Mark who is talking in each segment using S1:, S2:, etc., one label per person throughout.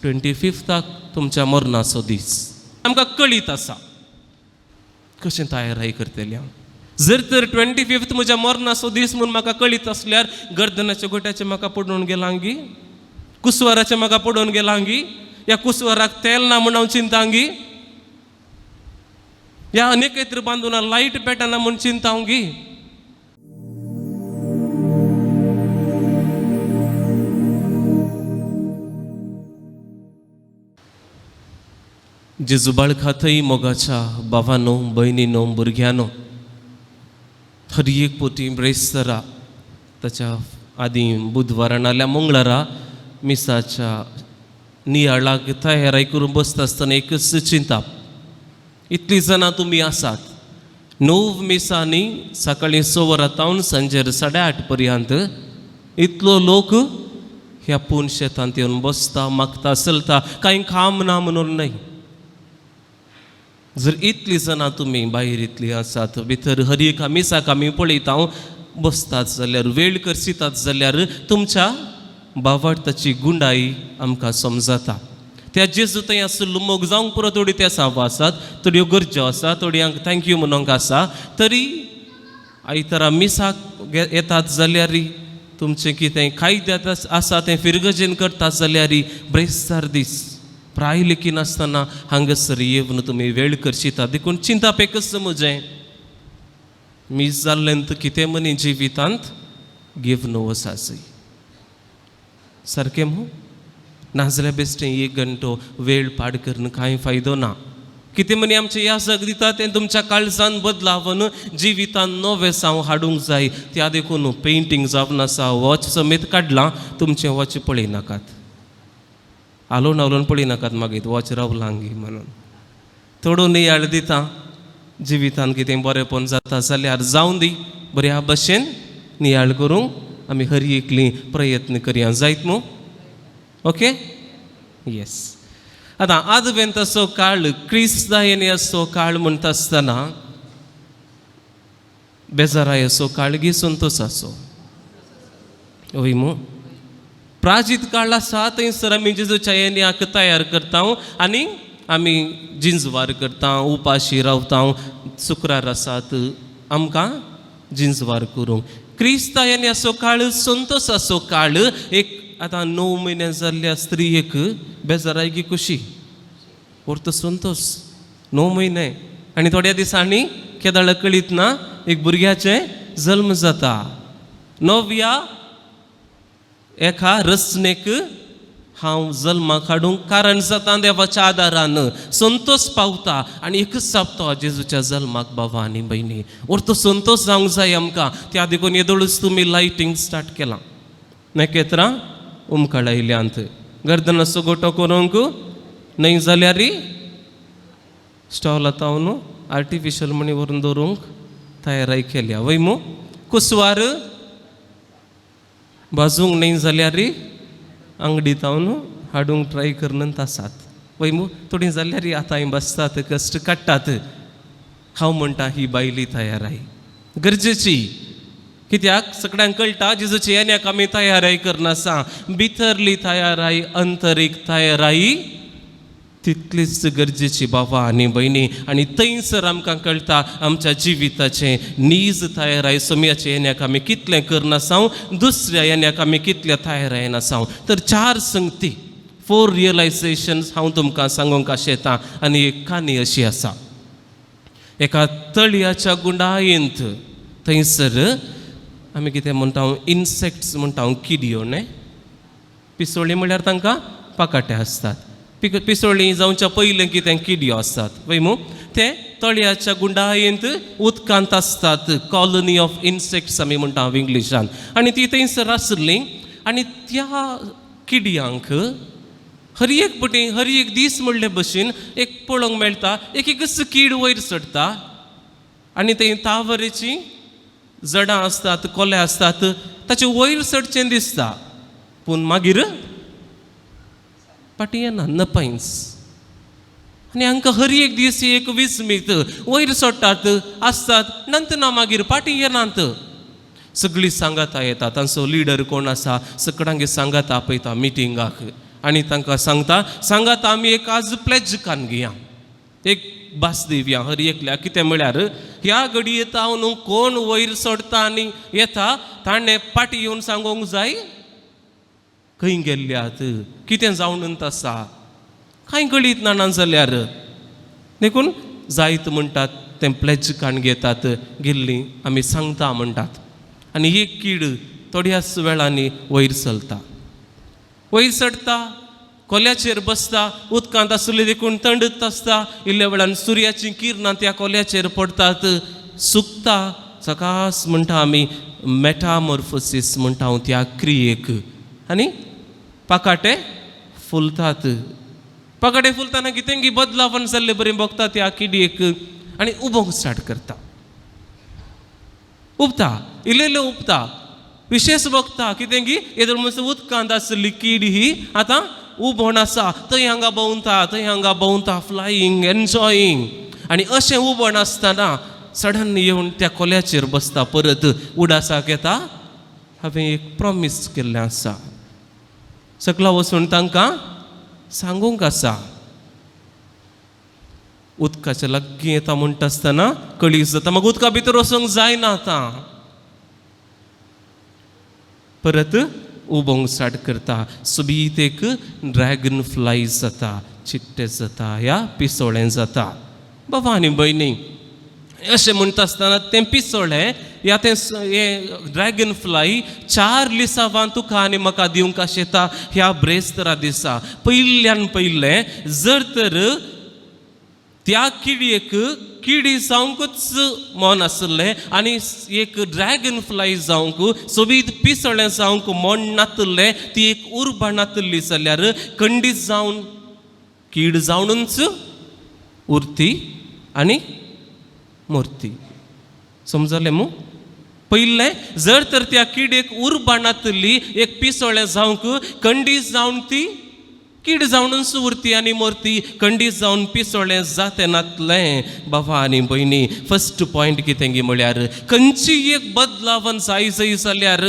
S1: 25थाक तुमच्या मरणाचो दीस आमकां कळीत आसा. कशें तयाराय करतलें हांव? जर तर 25 म्हज्या मरणाचो दीस म्हूण म्हाका कळीत आसल्यार गर्दनाच्या गोट्याचें म्हाका पडून गेलांगी, कुसवाराचें म्हाका पडून गेलांगी, ह्या कुसवाराक तेल ना म्हूण हांव चिंतांगी, ह्या अनेकत्र बांदून लायट पेटना म्हूण चिंतांगी. जेजू बाळखातय मोगाच्या बाबानो, भयणीनो, भुरग्यानो, हर एक पोती ब्रेस्तरा ताच्या आदीं बुधवारा नाल्यार मंगळारा मिसाच्या नियाळाक तयाराय करून बसता आसतना एकच चिंताप, इतलीं जाणां तुमी आसात. 9 मिसांनी सकाळीं 6 वरां तावन सांजेर 8:30 पर्यंत इतलो लोक ह्या पूण शेतांत येवन बसता, मागता, चलता, कांय काम ना म्हणून न्हय. जर इतलीं जाणां तुमी भायर इतलीं आसात, भितर हर एका मिसाक आमी पळयता बसतात जाल्यार, वेळ करसितात जाल्यार तुमच्या बावार्थाची गुंडाई आमकां समजता. त्या जेजू थंय आशिल्लो मोग जावंक पुरो, थोडी त्या साव आसात, थोड्यो गरज्यो आसा, थोड्यांक thank you म्हणूंक आसा. तरी आयतारा मिसाक येतात जाल्यार तुमचें कितें कायद्यात आसा तें फिरगजेन करतात जाल्यार ब्रेस्तार दीस प्राय लेखिनासतना हांगासर येवन तुमी वेळ करशिता. देखून चिंताप एकच म्हजें, मीस जाल्लें कितें मनी जिवितांत घेवन वचाचय सारकें मू, नाजाल्यार बेश्टें एक घंटो वेळ पाड करून कांय फायदो ना. कितें मनी आमचें याजक दिता तें तुमच्या काळजान बदलावन जिवितान नवें साव हाडूंक जाय. त्या देखून पेंटींग जावन आसा, वॉच समेत काडलां, तुमचें वॉच पळयनाकात, आलोवन आलोवन पळयनाकात मागीर वॉच रावलांगी म्हणून. थोडो नियाळ दिता जिवितान कितें बरेंपण जाता जाल्यार जावं दी, बऱ्या भशेन नियाळ करूंक आमी हर एकली प्रयत्न करया, जायत मू? ओके, येस. आतां आदवेंताचो काळ, क्रिस्तायेन्याचो काळ म्हणटा आसतना बेजारायेचो काळ गी संतोसाचो वय मू? प्राजीत काळ आसा थंयसर आमी जेजूच्या येन्याक तयार करता आनी आमी जिंजवार करता, उपाशी रावता. शुक्रार आसात आमकां जिंजवार करूंक. क्रिस्तायेन्याचो काळ संतोसाचो काळ. एक आतां 9 म्हयने जाल्ल्या स्त्रियेक बेजाराय की खुशी, व्हरतो संतोस 9 म्हयने आनी थोड्या दिसांनी केदाळ कळीत ना एक भुरग्याचें जल्म जाता. नव्या एका रचनेक हांव जल्माक हाडूंक कारण जाता देवाच्या आदारान संतोस पावता आनी एकच सापता जेजूच्या जल्माक. बाबा आनी भयणी, व्हरतो संतोस जावंक जाय आमकां. त्या देखून येदोळूच तुमी लायटींग स्टार्ट केलां, नखेत्रां उमकाळायल्यांत, गर्दनाचो गोटो करूंक न्हय जाल्यार स्टॉल आतां आर्टिफिशल म्हणी व्हरून दवरूंक तयाराय केल्या वय मू? कुसवार भाजूंक न्हय जाल्यार आंगडी तावन हाडूंक ट्राय करून आसात वय मू? थोडीं जाल्यार आतां बसतात, कश्ट काडटात. हांव म्हणटा ही बायली तयाराय गरजेची, कित्याक सगळ्यांक कळटा जेजूची येण्याक आमी तयाराय करनासा. भितरली तयाराय, अंतरीक तयाराय तितलीच गरजेची बाबा आनी भयणी. आनी थंयसर आमकां कळटा आमच्या जिविताचें नीज तयाराय सोम्याचें येण्याक आमी कितलें करनासांव, दुसऱ्या येण्याक आमी कितलें तयाराय नासांव. तर 4 संगती, 4 रियलायझेशन्स हांव तुमकां सांगूंक आशेतां. आनी एक काणी अशी आसा, एका तळयाच्या गुंडायेंत थंयसर आमी कितें म्हणटा, इन्सेक्ट्स म्हणटा, किडयो न्हय, पिसोळीं म्हणल्यार तांकां पाकाटे आसतात, पिसोळीं जावच्या पयलें कितें किडयो आसतात वय मू? ते तळयाच्या गुंडायेंत उदकांत आसतात, कॉलनी ऑफ इन्सेक्ट्स आमी म्हणटा इंग्लिशान. आनी ती थंयसर आसली आनी त्या किडयांक हर एक पटी हर एक दीस म्हणले भशेन एक पळोवंक मेळटा, एक एकच कीड वयर चडटा आनी थंय तावरेची जडां आसतात, कोले आसतात, ताचे वयर चडचें दिसता, पूण मागीर फाटीं येना, नपायन्स. आनी हांकां हर एक दीस एक विस्मीत, वयर चडटात आसतात, नंतर ना मागीर फाटीं येनात. सगळीं सांगाता येता, तांचो लिडर कोण आसा सगळ्यांक सांगाता आपयता मिटिंगाक आनी तांकां सांगता, सांगात आमी एक आज प्लेज कान घेया, एक भास दिवया हर एकल्या. कितें म्हळ्यार ह्या घडये न्हू कोण वयर सोडता आनी येता ताणें फाटी येवन सांगूंक जाय खंय गेल्ल्यात, कितें जावन आसा, कांय कळीत ना जाल्यार. देखून जायत म्हणटात तें प्लेज काण घेतात, गेल्ली आमी सांगता म्हणटात. आनी एक कीड थोड्याच वेळांनी वयर चलता, वयर चडटा, कोल्याचेर बसता, उदकांत आसले देखून थंडत आसता. इल्ल्या वेळान सुर्याचीं किरणां त्या कोल्याचेर पडटात, सुकता. सकास म्हणटा आमी मेटामॉर्फोसीस म्हणटा हांव त्या क्रियेक. आनी पाकाटे फुलतात, पाकाटे फुलतना कितें की बदलावण जाल्ले बरें बगता त्या किडयेक आनी उबोंक स्टार्ट करता. उबता, इल्लें इल्लें उबता, विशेश बगता कितें की येदोळ म्हणसर उदकांत आसली कीड ही आतां उबोण आसा, थंय हांगा भोंवता, थंय हांगा भोंवता, फ्लायींग, एन्जॉयींग. आनी अशें उबण आसतना सडन येवन त्या कोल्याचेर बसता. परत उडासाक येता, हांवें एक प्रॉमीस केल्लें आसा, सकला वचून तांकां सांगूंक आसा. उदकाच्या लागीं येता म्हणटा आसतना कळीस जाता, म्हाका उदका भितर वचूंक जायना आतां. परत उबोंक स्टार्ट करता. सोबीत एक ड्रॅगन फ्लाय जाता, चिट्टे जाता ह्या पिसोळें जाता. बाबा आनी भयणी, अशें म्हणटा आसतना तें पिसोळें या तें हें ड्रॅगन फ्लाय 4 लिसांवां तुका आनी म्हाका दिवंक आशेता ह्या ब्रेस्तरा दिसा. पयल्यान पयलें जर तर त्या किडयेक किडी जावंकूच मन आसलें आनी एक ड्रॅगन फ्लाय जावंक, सोबीत पिसोळें जावंक मन नातलें, ती एक उर्बा नातली जाल्यार खंडीत जावन कीड जावनूच उरती आनी मोरती. समजलें मू? पयलें जर तर त्या किडेक उर्बा नातली एक पिसोळें जावंक, खंडीत जावन ती कीड जावनूच उरती आनी मोरती, खंडीत जावन पिसोळें जातें नातलें. बाबा आनी भयणी, फर्स्ट पॉयंट कितें गी म्हळ्यार खंयची एक बदलावन जाय जाय जाल्यार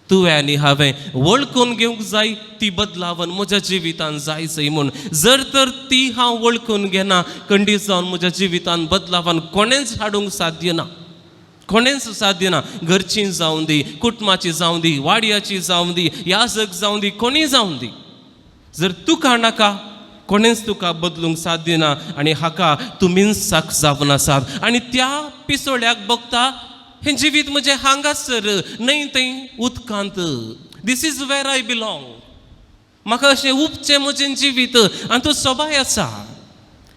S1: तुवें आनी हांवें वळखून घेवंक जाय ती बदलावन म्हज्या जिवितान जाय जाय म्हूण. जर तर ती हांव वळखून घेना, खंडीत जावन म्हज्या जिवितान बदलावन कोणेंच हाडूंक साध्य ना, कोणेंच साध्य ना. घरची जावं दी, कुटुंबाची जावं दी, वाड्याची जावं दी, याजक जावं दी, कोणीय जावं दी, जर तुका नाका कोणेंच तुका बदलूंक साध्य ना. आनी हाका तुमीच साक्ष जावन आसात. आनी त्या पिसोळ्याक बगता हें जिवीत म्हजें हांगासर न्हय थंय उदकांत, this is where I belong, म्हाका अशें उपचें म्हजें जिवीत आनी तो सबाय आसा.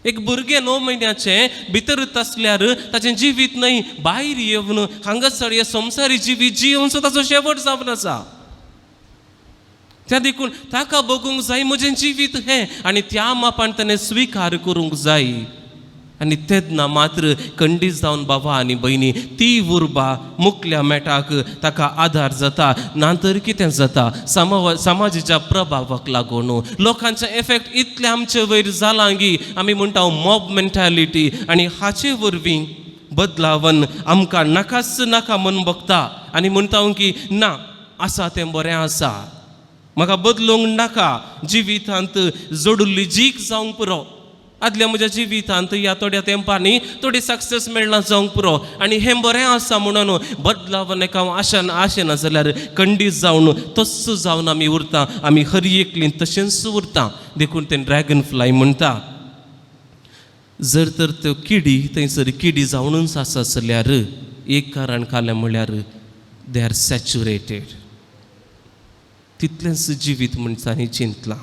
S1: एक भुरगें 9 म्हयन्याचें भितर आसल्यार ताचें जिवीत न्हय भायर येवन हांगासर हें संवसारी जिवीत जियोवन सो ताचो शेवट जावन आसा. त्या देखून ताका बगूंक जाय म्हजें जिवीत हें आनी त्या मापान ताणें स्विकार करूंक जाय. आनी तेन्ना मात्र खंडीत जावन बाबा आनी भयणी ती उर्बा मुकल्या मेटाक ताका आदार जाता. ना तर कितें जाता, समाजाच्या प्रभावाक लागून लोकांचे एफेक्ट इतले आमचे वयर जालां की आमी म्हणटा मॉब मेंटालिटी, आनी हाचे वरवीं बदलावन आमकां नाकाच नाका म्हूण बगता आनी म्हणटा की ना आसा तें बरें आसा, म्हाका बदलूंक नाका, जिवितांत जोडिल्ली जीक जावंक पुरो, आदल्या म्हज्या जिवितांत ह्या थोड्या तेंपांनी थोडी सक्सेस मेळना जावंक पुरो आनी हें बरें आसा म्हणून बदलावन एका आशा आशेना जाल्यार खंडीत जावन तस्सो जावन आमी उरता, आमी हर एकली तशेंच उरता. देखून तें ड्रॅगन फ्लाय म्हणटा. जर तर त्यो किडी थंयसर किडी जावनूच आसा जाल्यार एक कारण खालें म्हळ्यार they are saturated, तितलेंच जिवीत मनशांनी चिंतलां.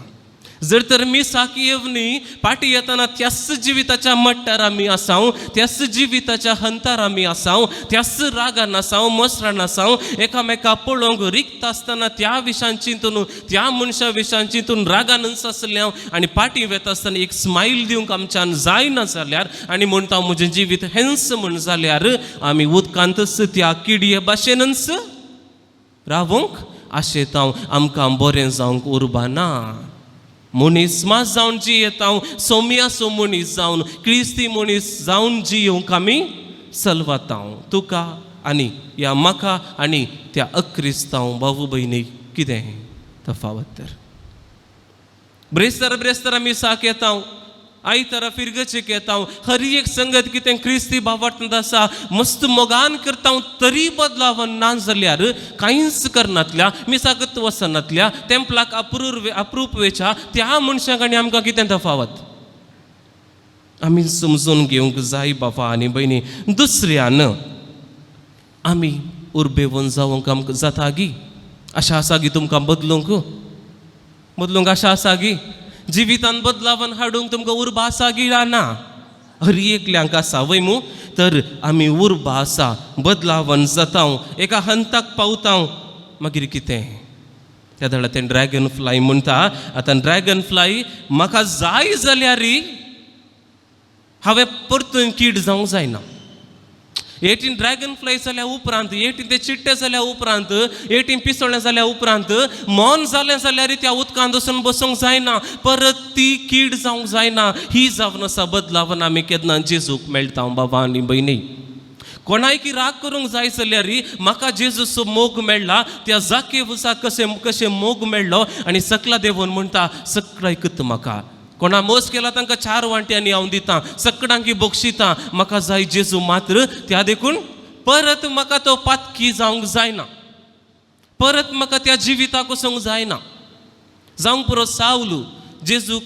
S1: जर तर मिसाक येवनी पाटी येतना त्याच जिविताच्या मट्टार आमी आसाव, त्याच जिविताच्या हंतार आमी आसाव, त्याच रागान आसाव, मसरान आसाव, एकामेका पळोवंक रिक्त आसतना त्या विशान चिंतून, त्या मनशा विशान चिंतून रागानच आसलें हांव आनी पाटी वेता आसतना एक स्मायल दिवंक आमच्यान जायना जाल्यार आनी म्हणटा म्हजें जिवीत हेंच म्हण जाल्यार आमी उदकांतच त्या किडये भाशेनच रावूंक आशेता, आमकां बरें जावंक उर्बा ना. मनीस मात जावन जियेता, सोम्यासो मनीस जावन, क्रिस्ती मनीस जावन जियोवंक आमी सलवाता. तुका आनी ह्या म्हाका आनी त्या अक्रिस्तांव भाऊ भयणीक कितें तफावत तर? ब्रेस्तारा ब्रेस्तारा मिसाक येता, आयतारा फिरगचेक येता, हर एक संगत कितें क्रिस्ती भावार्तांत आसा, मस्त मोगान करता, तरी बदलावन ना जाल्यार कांयच करनातल्या, मिसाकत वचनातल्या, तेंपलाक अप्रूप वेच्या त्या मनशाक आनी आमकां कितें तफावत? आमी समजून घेवंक जाय बाबा आनी भयणी. दुसऱ्यान आमी उर्बेवन जावंक आमकां जाता गी? आशा आसा गी तुमकां बदलूंक? बदलूंक आशा आसा गी? जिवितान बदलावन हाडूंक तुमकां उर्बा आसा गी ना? हर एकल्यांक आसा वय मू? तर आमी उर्बा आसा, बदलावन जाता, एका हंताक पावता, मागीर कितें? त्या दळा तें ड्रॅगन फ्लाय म्हणटा, आतां ड्रॅगन फ्लाय म्हाका जाय जाल्यार हांवें परतून कीड जावंक जायना. एटीन ड्रॅगन फ्लाय जाल्या उपरांत, एटीन ते चिट्टे जाल्या उपरांत, एटीन पिसोळें जाल्या उपरांत, मन जालें जाल्यार त्या उदकांत वचून बसूंक जायना, परत ती कीड जावंक जायना. ही जावन आसा बदलावन आमी केन्ना जेजूक मेळटा बाबा आनी भयणी. कोणायकी राग करूंक जाय जाल्यार म्हाका जेजूचो मोग मेळ्ळा, त्या जाकेवसाक कशें कशें मोग मेळ्ळो आनी सकला देवून म्हणटा, सकळायकत म्हाका कोणा मोस केला तांकां 4 वांट्यांनी हांव दितां, सकडांकी बक्षितां, म्हाका जाय जेजू मात्र. त्या देखून परत म्हाका तो पातकी जावंक जायना, परत म्हाका त्या जिविताक वचूंक जायना. जावंक पुरो सावलू जेजू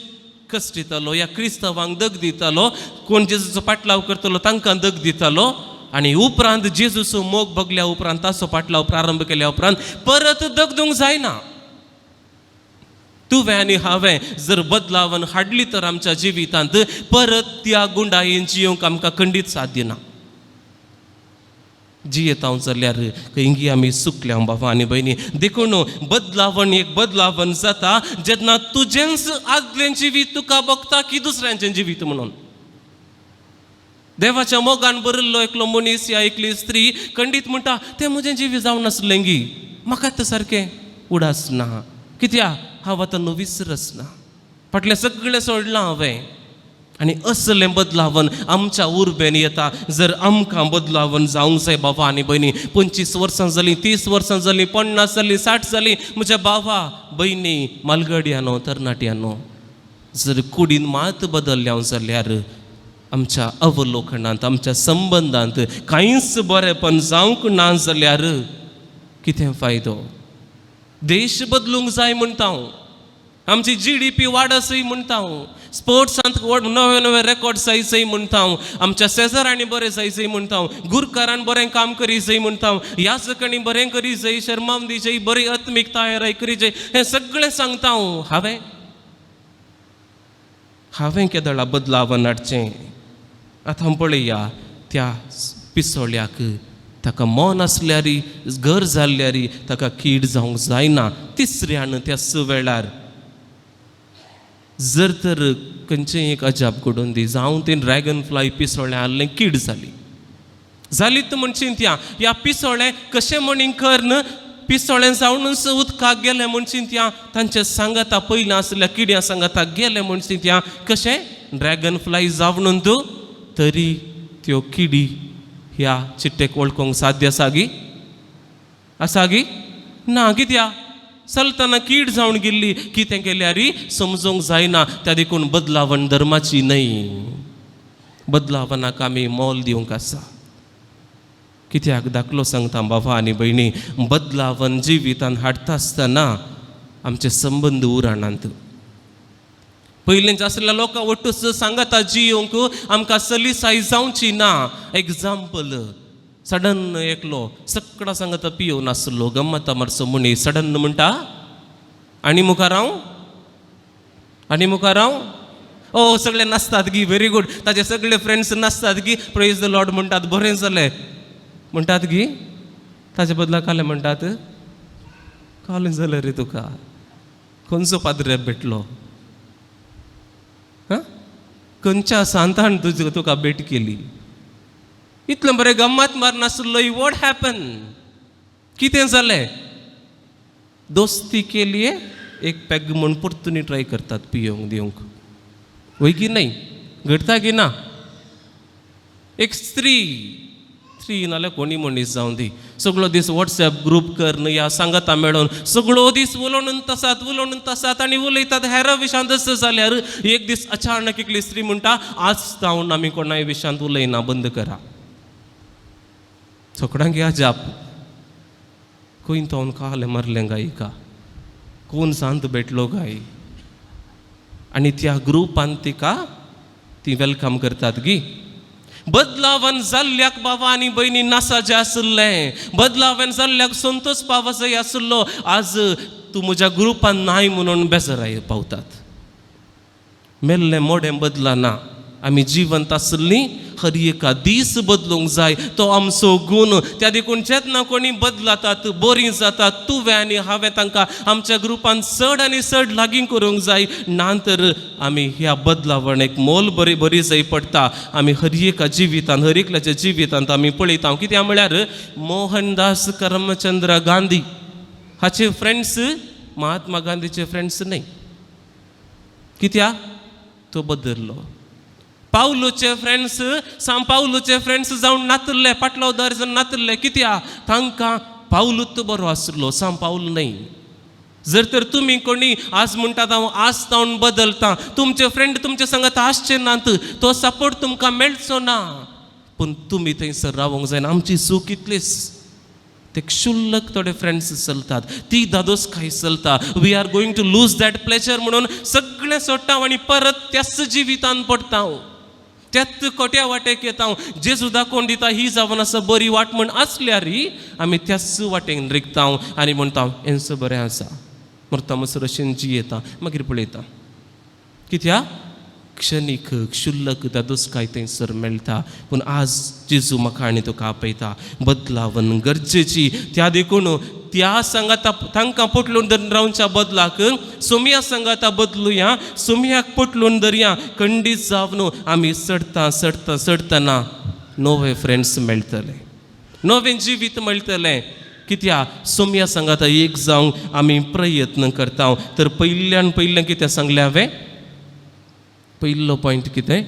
S1: कश्ट दितालो, ह्या क्रिस्तांवांक दग दितालो, कोण जेजूचो पाटलाव करतलो तांकां दग दितालो, आनी उपरांत जेजूचो मोग बगल्या उपरांत, ताचो पाटलाव प्रारंभ केल्या उपरांत परत दग दिवंक जायना. तुवें आनी हांवें जर बदलावन हाडली तर आमच्या जिवितांत परत त्या गुंडायेन जियोंक आमकां खंडीत साध्य ना. जियेता हांव जाल्यार खंयगी आमी सुकल्या बाबा आनी भयणी. देखून बदलावण एक बदलावण जाता जेन्ना तुजेंच आदलें जिवीत तुका बगता की दुसऱ्यांचें जिवीत म्हणून. देवाच्या मोगान भरिल्लो एकलो मनीस या एकली स्त्री खंडीत म्हणटा, तें म्हजें जिवीत जावन नासलें गी, म्हाका तें सारकें उडास ना, कित्याक हांव आतां नवीच ना, फाटलें सगळें सोडलां हांवें. आनी असलें बदलावन आमच्या उर्बेन येता जर आमकां बदलावन जावंक जाय बाबा आनी भयणी. 25 वर्सां जालीं, 30 वर्सां जालीं, 50 जालीं, 60 जालीं, म्हज्या बाबा भयणी, मालगड्यानो, तरणाट्यानो, जर कुडीन मात बदल्ल्या जाल्यार आमच्या अवलोकनांत, आमच्या संबंदांत कांयच बरेंपण जावंक ना जाल्यार कितें फायदो? देश बदलूंक जाय म्हणटा हांव, आमची GDP वाडसय म्हणटा हांव, स्पोर्ट्सांत नवे नवे रेकॉर्ड जायचय म्हणटा हांव, आमच्या शेजारांनी बरें जायचय म्हणटा हांव, गुरकारान बरें काम करी जाय म्हणटा हांव, याजकांनी बरें करी जाय, शर्माम दी जाय, बरी आत्मीक तयारी करी जाय, हें सगळें सांगता हांव. हांवें हांवें केदळा बदलावन हाडचें? आतां पळया त्या पिसोळ्याक, ताका मन आसल्यार, घर जाल्यार ताका कीड जावंक जायना. तिसऱ्यान त्याच वेळार जर तर खंयचें एक अजाप घडोवन दी, जावं तें ड्रॅगन फ्लाय पिसोळें आहलें, कीड जाली जाली तर म्हणशीन त्या ह्या पिसोळें कशें म्हणीन कर्न पिसोळें जावनूच उदकाक गेलें म्हणशीन, त्या तांचे सांगाता पयलीं आसल्या किड्यां सांगाता गेलें म्हणशीन, त्या कशें ड्रॅगन फ्लाय जावन तूं तरी त्यो किडी ह्या चिट्टेक वळखूंक साध्य आसा गी? आसा गी? ना. कित्या चलतना कीड जावन गेल्ली, कितें केल्यार समजूंक जायना. त्या देखून बदलावण धर्माची न्हय, बदलावणाक आमी मोल दिवंक आसा. कित्याक दाखलो सांगता बाबा आनी भयणी, बदलावन जिवितान हाडटा आसतना आमचे संबंद उरणांत. पयलींच आसल्या लोकां वट्टूच सांगता जियोंक आमकां सलिसाय जावची ना. एग्जाम्पल, सडन एकलो सगळा सांगता पियोवन आसलो, गम्मता मारचो मनीस सडन म्हणटा, आनी मुखार हांव, आनी मुखार हांव, ओ सगळे नाचतात गी, व्हेरी गूड, ताजे सगळे फ्रेंड्स नाचतात गी, प्रेज the Lord म्हणटात, बरें जालें म्हणटात गी. ताजे बदला कालें म्हणटात, कालें जालें रे तुका, खंयचो पाद्रे भेटलो, हां, खंयच्या सांतान तुज तुका भेट केली, इतलें बरें गम्मत मार नासलो, what happen, कितें जालें? दोस्ती केली एक पेग म्हूण परतून ट्राय करतात पियोंक दिवंक, वय की न्हय? घडटा की ना? एक स्त्री स्त्री नाल्यार कोणी मनीस जावं दी, सगळो दीस वॉट्सएप ग्रूप कर ह्या सांगता मेळोन सगळो दीस उलोवन तसात उलोवन तसात आनी उलयतात हेरा विशांत. आसत जाल्यार एक दीस अचानक एकली स्त्री म्हणटा, आज जावन आमी कोणाय विशांत उलयना, बंद करा. सगळ्यांक अजाप, खंय तो काले मारलें गाय का, कोण सांत भेटलो गाय. आनी त्या ग्रुपान तिका ती welcome करतात गी. बदलावन जाल्ल्याक बाबा आनी भयणी नासाजे आशिल्लें, बदलावन जाल्ल्याक संतोष पावाजय आशिल्लो, आज तूं म्हज्या ग्रुपान नाय म्हणून बेजाराय पावतात. मेल्लें मोडें बदलना, आमी जिवंत आशिल्लीं हर एका दीस बदलूंक जाय, तो आमचो गूण. त्या देखून जेन्ना कोणी बदलतात बरीं जातात, तुवें आनी हांवें तांकां आमच्या ग्रुपान चड आनी चड लागीं करूंक जाय, ना तर आमी ह्या बदलावणेक मोल बरी बरी जाय पडटा. आमी हर एका जिवितांत, हर एकल्याच्या जिवितांत आमी पळयता. कित्याक म्हळ्यार मोहनदास करमचंद्र गांधी हाचे फ्रेंड्स महात्मा गांधीचे फ्रेंड्स न्हय. कित्याक? तो बदल्लो. पावलूचे फ्रेंड्स सांव पावलूचे फ्रेंड्स जावन नातल्ले, पाटलोदार जावन नातल्ले. कित्याक? तांकां पावलूच बरो आसलो, सांव पावल न्हय. जर तर तुमी कोणी आज म्हणटात हांव आज जावन बदलता, तुमचे फ्रेंड तुमचे सांगत आसचे नात, तो सपोर्ट तुमकां मेळचो ना, पूण तुमी थंयसर रावंक जायना. आमची चूक इतलीच, ते क्षुल्लक थोडे फ्रेंड्स चलतात, ती दादोसकाय चलता, we are going to lose that pleasure म्हणून सगळें सोडटा आनी परत त्याच जिवितान पडटा, त्याच खोट्या वाटेक येता. जेजू दाखोवन दिता ही जावन आसा बरी वाट म्हण आसल्यारय आमी त्याच वाटेन रिगता आनी म्हणटा हेंच बरें आसा, मरता मसर अशें जियेता, मागीर पळयता. कित्याक? क्षणीक क्षुल्लक दादोसकाय थंयसर मेळटा. पूण आज जेजू म्हाका आनी तुका आपयता, बदलावन गरजेची. त्या देखून त्या सांगाता तांकां पोटलून धरून रावच्या बदलाक सोमया सांगाता बदलुया, सोमयाक पोटलून धरया. खंडीत जावन आमी चडता चडता चडतना नवे फ्रेंड्स मेळटले, नवें जिवीत मेळटलें. कित्याक? सोमया सांगाता एक जावंक आमी प्रयत्न करता. तर पयल्यान पयलें कितें सांगलें हांवें? पयलो पॉयंट कितें?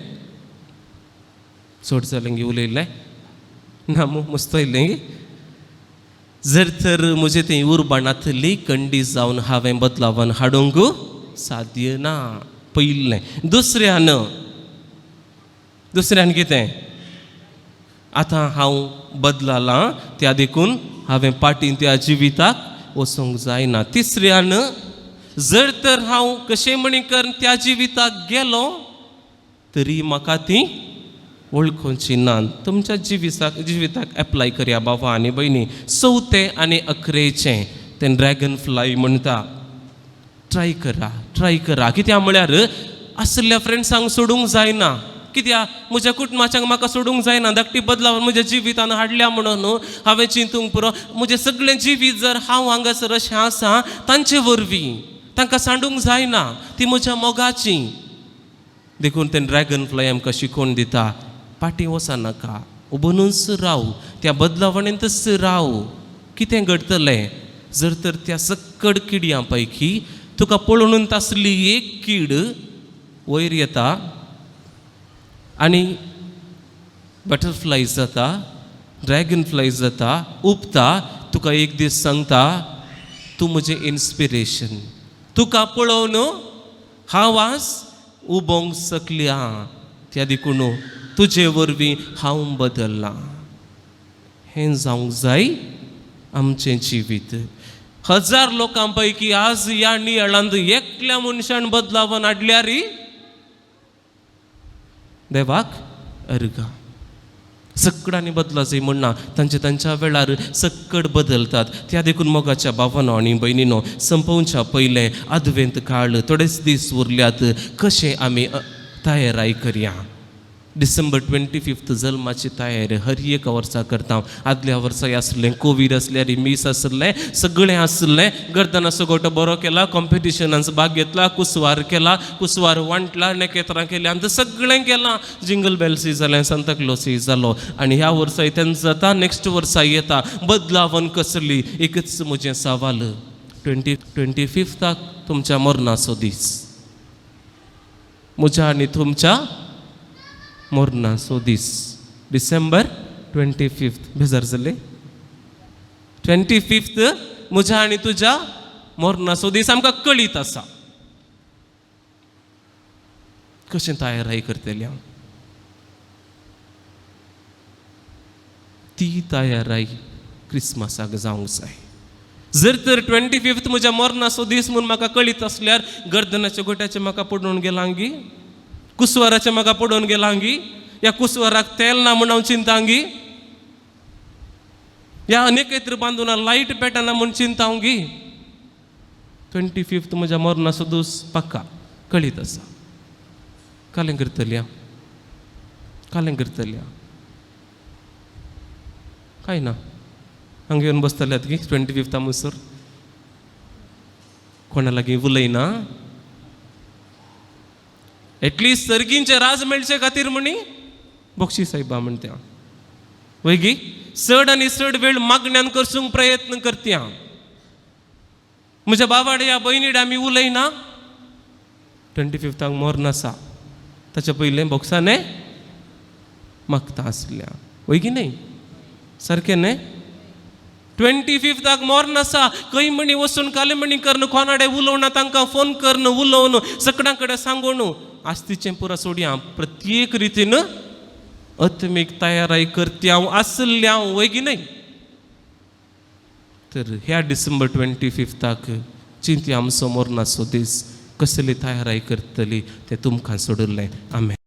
S1: चड जालें गी उलयलें ना मू, मस्त येयलें गी. जर तर म्हजें थंय उर्बा नातली, कंडी जावन हांवें बदलावन हाडूंक साध्य ना, पयलें. दुसऱ्यान दुसऱ्यान कितें? आतां हांव बदलालां, त्या देखून हांवें पाटीं त्या जिविताक वचूंक जायना. तिसऱ्यान, जर तर हांव कशें म्हणी कर त्या जिविताक गेलो तरी म्हाका ती वळखुची ना. तुमच्या जिविताक जिविताक एप्लाय करया बाबा आनी भयणी. चवथें आनी अकरेचें तें ड्रॅगन फ्लाय म्हणटा, ट्राय करा, ट्राय करा. कित्याक म्हळ्यार आसल्या फ्रेंड्सांक सोडूंक जायना. कित्याक? म्हज्या कुटुंबाच्यांक म्हाका सोडूंक जायना. धाकटी बदलाव म्हज्या जिवितान हाडल्या म्हणून हांवें चिंतूंक पुरो. म्हजें सगळें जिवीत जर हांव हांगासर अशें आसा तांचे वरवीं, तांकां सांडूंक जायना, ती म्हज्या मोगाची. देखून तें ड्रॅगन फ्लाय आमकां शिकोवन दिता, पाटी वचनाका, उबनूच राव, त्या बदलावणेंतच राव. कितें घडटलें जर तर त्या सक्कड किडयां पैकी तुका पळोवन आसली एक कीड वयर येता आनी बटरफ्लाय जाता, ड्रॅगन फ्लाय जाता, उपता, तुका एक दीस सांगता, तूं म्हजें इन्स्पिरेशन, तुका पळोवन हांव आज उबोंक शकल्या, त्या देखून तुजे वरवीं हांव बदल्लां. हें जावंक जाय आमचें जिवीत. 1000 लोकां पैकी आज ह्या नियाळांत एकल्या मनशान बदलावन हाडल्यार देवाक अर्गां. सगळ्यांनी बदला जाय म्हणना, तांचे तांच्या वेळार सक्कड बदलतात. त्या देखून मोगाच्या भावानो आनी भयणीनो, संपोवच्या पयलें आदवेंत काळ थोडेच दीस उरल्यात, कशें आमी तयाराय करया. डिसेंबर 25 जल्माची तयारी हर एका वर्सा करता. आदल्या वर्सा आसलें कोवीड आसल्यार मीस आसलें, सगळें आसलें. गर्दनाचो गोटो बरो केला, कॉम्पिटिशनांचो भाग घेतला, कुसवार केला, कुसवार वांटला, नेकेत्रां केल्या, आनी सगळें केलां. जिंगल बेल्सूय जालें, सांता क्लॉसूय जालो, आनी ह्या वर्सा तेन्ना जाता, नेक्स्ट वर्सा येता. बदलावन कसली? एकच म्हजें सवाल, 25 तुमच्या मरणाचो दीस, म्हज्या आनी तुमच्या मरणाचो दीस डिसेंबर 25, बेजार जाले? 25 म्हज्या आनी तुज्या मरणाचो दीस आमकां कळीत आसा. कशें तयाराय करतली हांव? ती तयाराय क्रिसमसाक जावंक जाय. जर तर 25 म्हज्या मरणाचो दीस म्हूण म्हाका कळीत आसल्यार गर्दनाच्या गोट्याचें म्हाका पडून गेलांगी, कुसवाराचें म्हाका पडून गेलांगी, ह्या कुसवाराक तेल ना म्हूण हांव चिंतांगी, ह्या अनेकत्र बांदून लायट पेटना म्हूण चिंतांगी. 25 म्हज्या मरणाचो दीस पक्का कळीत आसा. कालें करतली हांव? कालें करतली हांव? कांय ना, हांगा येवन बसतल्यात की 25 म्हणसर कोणा लागीं उलयना. एटलिस्ट सर्गींचें राज मेळचे खातीर म्हणी बक्षी साहेबा म्हणटा वयगी चड आनी चड वेळ मागण्यान करसूंक प्रयत्न करता. म्हज्या बाबाडे या भयणीडे आमी उलयना. 25 मर्ण आसा, ताच्या पयलें बोक्साने मागता आसल्या वयगी न्हय? सारकें न्हय? 25 मर्ण आसा, खंय म्हणी वचून काले म्हणी करून कोणाडे उलोवना, तांकां फोन करून उलोवन सगळ्यां कडेन सांगून आस्तीचें पुरा सोडया. प्रत्येक रितीन आत्मीक तयाराय करती हांव आसलें हांव वयगी न्हय? तर ह्या डिसेंबर 25 चिंती आमचो मरणाचो दीस, कसली तयाराय करतली तें तुमकां सोडिल्लें. आमेन.